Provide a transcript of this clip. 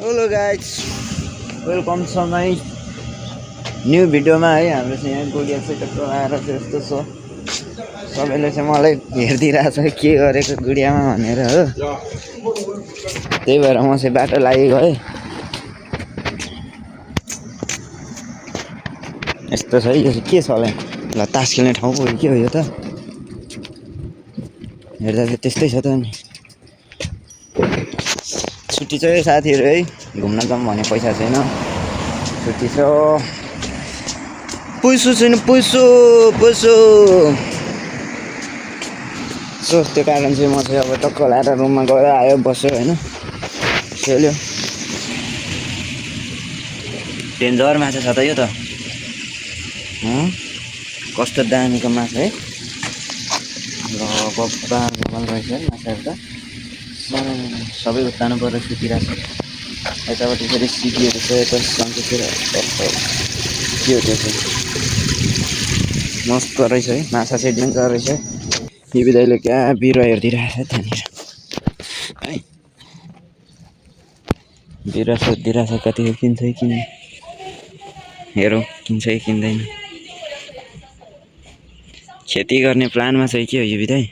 Hello guys, welcome छ my new भिडियोमा है। हाम्रो चाहिँ यहाँ गुडिया सेटअप आएर चाहिँ यस्तो छ। सबैले चाहिँ मलाई हेरिदिइरहेछ के गरेको गुडियामा भनेर हो। त्यही भएर म चाहिँ बाटो लागेको है। यस्तो छ है, यो चाहिँ के छ होला ल तास खेल्ने ठाउँ पो के हो यो त। हेर्दा चाहिँ त्यस्तै छ त नि। छुट्टी छ है साथीहरू है, घुम्न जाऊँ भने पैसा छैन। छुट्टी छ, पैसा छैन, पैसा सो त्यो कारण चाहिँ म चाहिँ अब टक्क लाएर रुममा गएर आयो, बस्यो होइन, खेल्यो। डेन्जर माछा छ त यो त। कस्तो दामीको माछा है। ल बब्बा घुमाल रहेछ है माछाहरू त। सबै उत्तानो परेर सुतिरहेको छ। यतापट्टि फेरि सिटीहरू छ, यता सन्चोतिर के हो त्यो चाहिँ मस्त रहेछ है। माछा चाहिँ डेन्जर रहेछ। टिभी दाइले क्या बिरुवा हेरिदिइरहेछ त्यहाँनिर है। बिरुवा सोधिदिइरहेछ कतिको किन्छ कि किन्ने, हेरौँ किन्छ कि किन्दैन। खेती गर्ने प्लानमा चाहिँ के हो यो बिदाई।